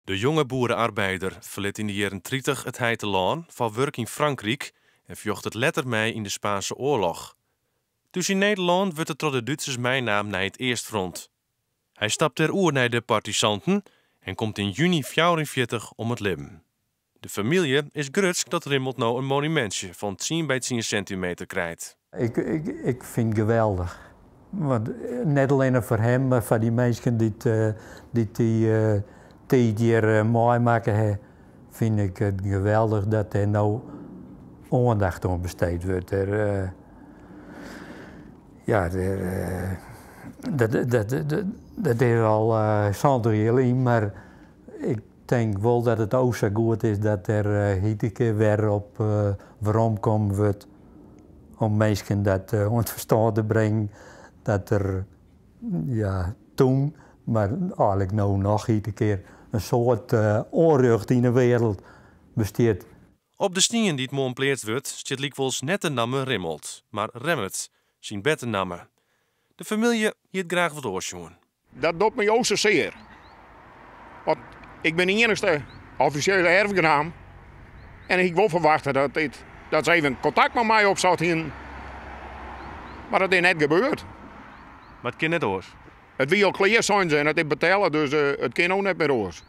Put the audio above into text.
De jonge boere-arbeider ferlit yn de jierren 30 it heitelân foar wurk yn Frankryk en fjochtet letter mei yn de Spaanse oarloch. Thús yn Nederlân wurdt er troch de Dútsers meinaam nei it Eastfront. Hy stapt dêr oer nei de partisanten en komt yn juny 44 om it libben. De famylje is grutsk dat Rimmelt no in monumintsje fan tsien by tsien sintimeter krijt. Ik, ik, ik fyn it geweldich. Want net allinnich foar him, mar foar dy minsken dy't dy't dy tiid hjir meimakke ha, fyn ik it geweldich dat dêr no oandacht oan besteed wurdt. Der, ja, der, dat, dat, dat is al 70 jier lyn, mar ik tink wol dat it o sa goed is dat der iedere kear wer op weromkommen wurdt om minsken dat oan it ferstân te bringen dat der ja, toen, mar eigenlik no noch iedere kear in soad ûnrjocht yn de wereld bestiet. Op de stien dy't moarn pleatst wurdt, stiet lykwols net de namme Rimmelt, mar Remmert, syn bertenamme. De famylje hie it graach wat oars sjoen. Dat docht my o sa sear. Want ik bin de iennichste offisjele erfgenaam en ik hie wol ferwachte dat, dit, dat se even kontakt mei my opsocht hienen. Mar dat is net gebeurd. Mar it kin net oars. It wie al klear, seinen se, en it is betelle, dus it kin no net mear oars.